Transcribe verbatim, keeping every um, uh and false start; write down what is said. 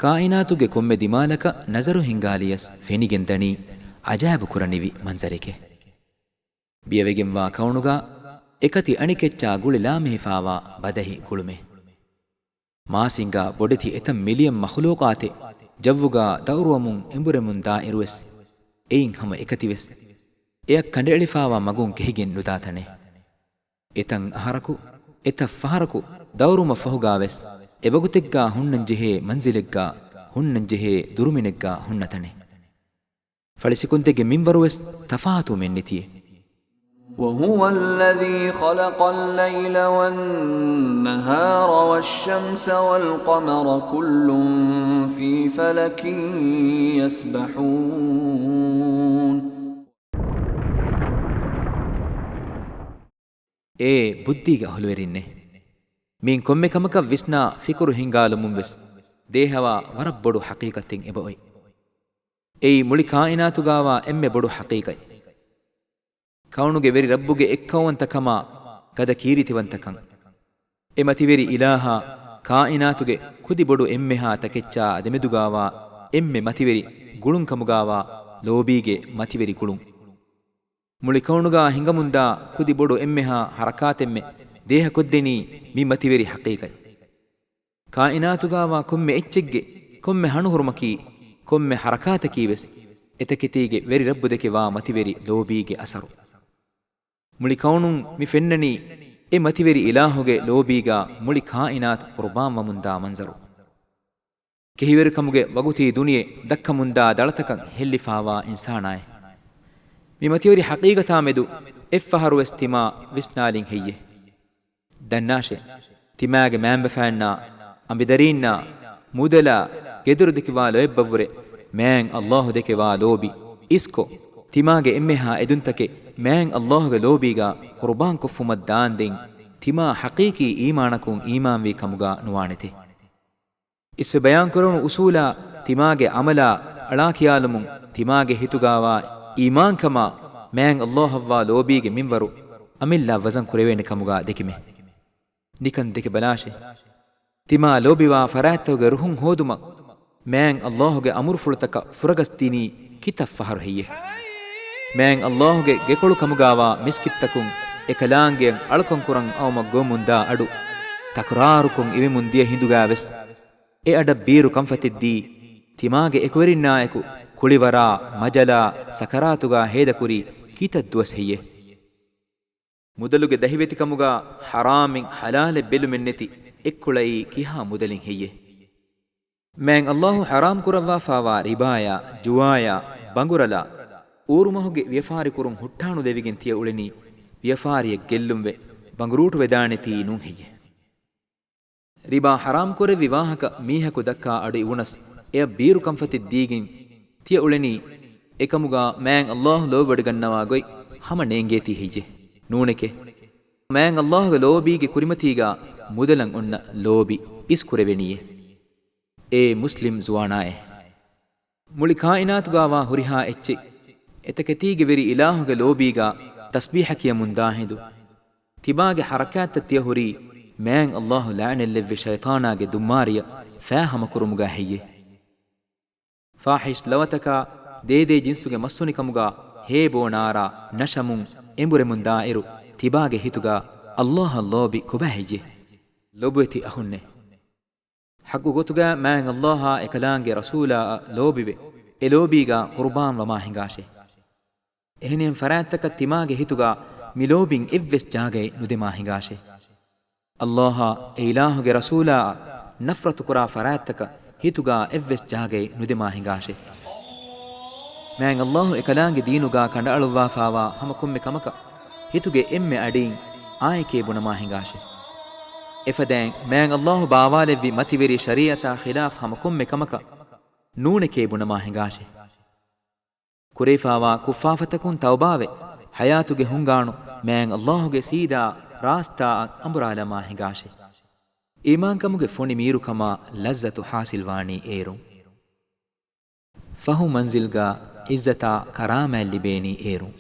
ކާއިނާތުގެ ކޮންމެ ދިމާލަކަށް ނަޒަރު ހިންގާލިޔަސް ފެނިގެން ދަނީ އަޖާއިބު ކުރަނިވި މަންޒަރެކޭ. ބިޔަވެގެންވާ ކައުނުގާ އެކަތި އަނެކެއްޗާ ގުޅި ލާމެހިފާވާ ބަދަހި ގުޅުމެއް. މާސް ހިނގާ ބޮޑެތި އެތައް މިލިއަން މަޚުލޫޤާތެއް ޖައްވުގާ ދައުރުވަމުން އެނބުރެމުން ދާއިރުވެސް، އެއިން ހަމަ އެކަތިވެސް، އެއަށް ކަނޑައެޅިފާވާ މަގުން ކެހިގެން ނުދާ ތަނެއް. އެތައް އަހަރަކު، އެތައް ފަހަރަކު ދައުރުވުމަށް ފަހުގާވެސް، އެވަގުތެއްގާ ހުންނަންޖެހޭ މަންޒިލެއްގާ، ހުންނަންޖެހޭ ދުރުމިނެއްގާ ހުންނަ ތަނެއް. ފަޅިސިކުންތެއްގެ މިންވަރުވެސް ތަފާތުވުމެއް ނެތިއެއް. وهو الذي خلق الليل والنهار والشمس والقمر كل في فلك يسبحون. އޭ ބުއްދީގެ އަހުލުވެރިންނޭ! މިއިން ކޮންމެ ކަމަކަށް ވިސްނާ ފިކުރު ހިންގާލުމުން ވެސް ދޭހަވާ ވަރަށް ބޮޑު ޙަޤީޤަތެއް އެބައޮތް. އެއީ މުޅި ކާއިނާތުގާވާ އެންމެ ބޮޑު ޙަޤީޤަތް. ކައުނުގެ ވެރި ރައްބުގެ އެއްކައުވަންތަކަމާ ގަދަ ކީރިތިވަންތަކަން. އެ މަތިވެރި އިލާހާ ކާއިނާތުގެ ކުދި ބޮޑު އެންމެހާ ތަކެއްޗާ ދެމެދުގާވާ އެންމެ މަތިވެރި ގުޅުން ކަމުގާވާ ލޯބީގެ މަތިވެރި ގުޅުން. މުޅި ކައުނުގާ ހިނގަމުންދާ ކުދި ބޮޑު އެންމެހާ ޙަރަކާތެއްމެ ދޭހަކޮށްދެނީ މި މަތިވެރި ޙަޤީޤަތް. ކާއިނާތުގާވާ ކޮންމެ އެއްޗެއްގެ ކޮންމެ ހަނުހުރުމަކީ، ކޮންމެ ޙަރަކާތަކީވެސް އެތަކެތީގެ ވެރި ރައްބު ދެކެވާ މަތިވެރި ލޯބީގެ އަސަރު. މުޅި ކައުނުން މި ފެންނަނީ އެ މަތިވެރި އިލާހުގެ ލޯބީގާ މުޅި ކާއިނާތު ޤުރުބާންވަމުންދާ މަންޒަރު. ކެހިވެރިކަމުގެ ވަގުތީ ދުނިޔެ ދައްކަމުންދާ ދަޅަތަކަށް ހެއްލިފާވާ އިންސާނާއެއް. މި މަތިވެރި ޙަޤީޤަތާ މެދު އެއްފަހަރުވެސް ތިމާ ވިސްނާލިން ހެއްޔޭ؟ ދަންނާށޭ! ތިމާގެ މައިންބަފައިންނާ، އަނބިދަރީންނާ، މުދަލާ، ގެދޮރު ދެކެވާ ލޯތްބަށްވުރެ މާތް ﷲ ދެކެވާ ލޯބި އިސްކޮށް، ތިމާގެ އެންމެހާ އެދުންތަކެއް މާތް ﷲ ގެ ލޯބީގާ ޤުރުބާންކޮށްފުމަށް ދާންދެން، ތިމާ ޙަޤީޤީ އީމާނަކުން އީމާންވީ ކަމުގާ ނުވާނެތެ. އިސްވެ ބަޔާންކުރެވުނު އުޞޫލާ ތިމާގެ ޢަމަލާ އަޅާކިޔާލުމުން ތިމާގެ ހިތުގާވާ އީމާންކަމާ މާތް ﷲ އަށްވާ ލޯބީގެ މިންވަރު އަމިއްލަ ވަޒަން ކުރެވޭނެ ކަމުގާ ދެކެމޭ. ނިކަން ދެކެބަލާށޭ! ތިމާ ލޯބިވާ ފަރާތްތަކުގެ ރުހުން ހޯދުމަށް މާތް ﷲ ގެ އަމުރުފުޅުތަކަށް ފުރަގަސް ދިނީ ކިތައް ފަހަރު ހެއްޔޭ؟ މާތް ﷲ ގެ ގެކޮޅު ކަމުގާވާ މިސްކިތްތަކުން އެކަލާނގެއަށް އަޅުކަން ކުރަން އައުމަށް ގޮވެމުންދާ އަޑު ތަކުރާރުކޮށް އިވެމުން ދިޔަ ހިނދުގާވެސް އެ އަޑަށް ބީރު ކަންފަތެއްދީ، ތިމާގެ އެކުވެރިންނާއެކު ކުޅިވަރާ، މަޖަލާ، ސަކަރާތުގާ ހޭދަކުރީ ކިތައް ދުވަސް ހެއްޔޭ؟ މުދަލުގެ ދަހިވެތިކަމުގާ ޙަރާމެއް ޙަލާލެއް ބެލުމެއްނެތި އެއްކުޅައީ ކިހާ މުދަލެއް ހެއްޔޭ؟ މާތް ﷲ ޙަރާމް ކުރައްވާފާވާ ރިބާޔާ، ޖުވާޔާ، ބަނގުރަލާ، އޫރުމަހުގެ ވިޔަފާރި ކުރުން ހުއްޓާނުލެވިގެން ތިޔަ އުޅެނީ ވިޔަފާރިއަށް ގެއްލުންވެ ބަނގުރޫޓުވެދާނެތީ ނޫން ހެއްޔޭ؟ ރިބާ ޙަރާމް ކުރެއްވި ވާހަކަ މީހަކު ދައްކާ އަޑު އިވުނަސް، އެއަށް ބީރު ކަންފަތެއް ދީގެން ތިޔަ އުޅެނީ، އެކަމުގާ މާތް ﷲ ލޯބިވޮޑިގަންނަވާ ގޮތް ހަމަ ނޭނގޭތީ ހެއްޔޭ؟ ނޫނެކޭ. މާތް ﷲ ގެ ލޯބީގެ ކުރިމަތީގާ މުދަލަށް އޮންނަ ލޯބި އިސް ކުރެވެނީއޭ. އޭ މުސްލިމް ޒުވާނާއޭ! މުޅި ކާއިނާތުގާވާ ހުރިހާ އެއްޗެއް އެތަކެތީގެ ވެރި އިލާހުގެ ލޯބީގާ ތަސްބީޙަ ކިޔަމުން ދާ ހިނދު، ތިބާގެ ޙަރަކާތްތައް ތިޔަ ހުރީ މާތް ﷲ ލަޢުނަތްލެއްވި ޝައިޠާނާގެ ދުއްމާރިއަށް ފާހަމަކުރުމުގާ ހެއްޔޭ؟ ފާޙިޝް ލަވަތަކާ ދޭދޭ ޖިންސުގެ މަސްތުނިކަމުގާ ހޭބޯ ނާރާ ނަށަމުން އެނބުރެމުން ދާއިރު، ތިބާގެ ހިތުގާ ﷲ އަށް ލޯބި ކޮބާ ހެއްޔޭ؟ ލޮބުވެތި އަޚުންނޭ! ޙައްޤު ގޮތުގައި މާތް ﷲ އާ އެކަލާނގެ ރަސޫލާއަށް ލޯބިވެ، އެ ލޯބީގާ ޤުރުބާން ވަމާ ހިނގާށޭ. އެހެނިހެން ފަރާތްތަކަށް ތިމާގެ ހިތުގާ މި ލޯބިން އެއްވެސް ޖާގައެއް ނުދެމާ ހިނގާށޭ. ﷲ އާ އެ އިލާހުގެ ރަސޫލާއަށް ނަފްރަތުކުރާ ފަރާތްތަކަށް ހިތުގާ އެއްވެސް ޖާގައެއް ނުދެމާ ހިނގާށޭ. މާތް ﷲ އެކަލާނގެ ދީނުގާ ކަނޑައަޅުއްވާފާވާ ހަމަ ކޮންމެ ކަމަކަށް ހިތުގެ އެންމެ އަޑިއިން އާއެކޭ ބުނަމާ ހިނގާށޭ. އެފަދައިން މާތް ﷲ ބާވާލެއްވި މަތިވެރި ޝަރީޢަތާ ޚިލާފް ހަމަ ކޮންމެ ކަމަކަށް ނޫނެކޭ ބުނަމާ ހިނގާށޭ. ކުރެވިފާވާ ކުށްފާފަތަކުން ތައުބާވެ، ޙަޔާތުގެ ހުންގާނު މާތް ﷲ ގެ ސީދާ ރާސްތާއަށް އަނބުރާލަމާ ހިނގާށޭ. އީމާންކަމުގެ ފޮނި މީރުކަމާ ލައްޒަތު ޙާޞިލްވާނީ އޭރުން. ފަހު މަންޒިލްގާ ޢިއްޒަތާ ކަރާމާތް ލިބޭނީ އޭރުން.